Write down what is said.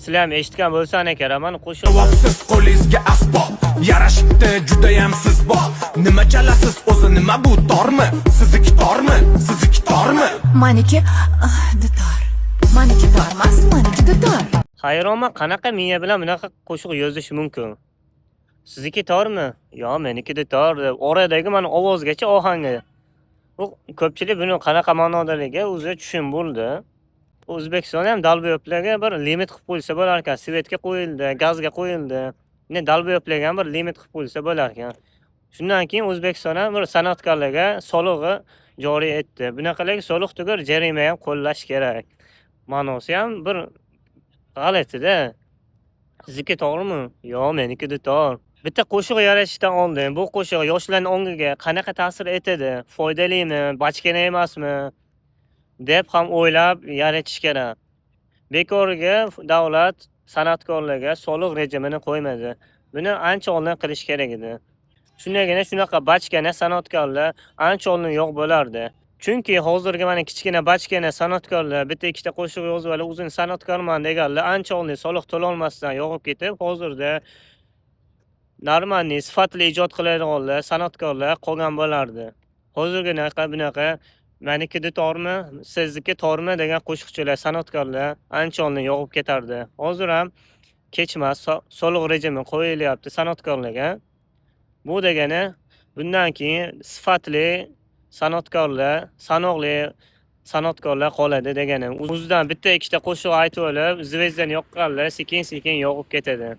Sizlar ham eshitgan bo'lsan ekan, mana qo'shiq. Javobsiz qo'lingizga asbob yarashibdi judayam siz bor. Nima chalasiz o'zi, nima bu, tormi sizniki, tormi sizniki, tormi? Maniki dutor. Maniki tormas, maniki dutor. Hayronman, qanaqa miya bilan bunaqa qo'shiq yozish mumkin? Sizniki tormi? Yo, meniki tor deb oradagi mana ovozgacha ohangi. Bu ko'pchilik buni qanaqa ma'nodaligi o'zi tushunib bo'ldi. O'zbekistonda ham долбоёб larga bir limit qilib qo'yilsa bo'lar ekan. Свет ga qo'yildi, gazga qo'yildi. Endi долбоёб larga ham bir limit qilib qo'yilsa bo'lar ekan. Shundan keyin O'zbekiston ham bir san'atkorlarga solig'i joriy etdi. Bunaqalarga soliq tugul, jarima ham qo'llash kerak. Ma'nosi ham bir g'alatida. Sizniki to'g'rimi? Yo'q, meniki dutor. Bitta qo'shiq yaratishdan oldin bu qo'shiq yoshlarning ongiga qanaqa ta'sir etadi, foydalimi, bachkana emasmi, deb ham o'ylab yaratish kerak. Bekorga davlat san'atkorlarga soliq rejimini qo'ymadi. Buni ancha oldin qilish kerak edi. Shundagina shunaqa bachkana san'atkorlar ancha oldin yo'q bo'lardi. Chunki hozirgi mana kichkina bachkana san'atkorlar bitta ikkita qo'shiq yozib olib, o'zini san'atkorman deganlar ancha oldin soliq to'lolmasdan yo'qolib ketib, hozirda нормальный, sifatli ijod qiladiganlar, san'atkorlar qolgan bo'lardi. Hozirginaqa bunaqa maniki tormi, sizniki tormi degan qo'shiqchilar, san'atkorlar ancha oldin yo'qolib ketardi. Hozir ham kech emas, soliq rejimi qo'yilyapti san'atkorlarga. Bu degani bundan keyin sifatli san'atkorlar, sanoqli san'atkorlar qoladi degani. O'zidan bitta ikkita qo'shiq aytib olib, звезда ni yoqqanlar sekin-sekin yo'qolib ketadi.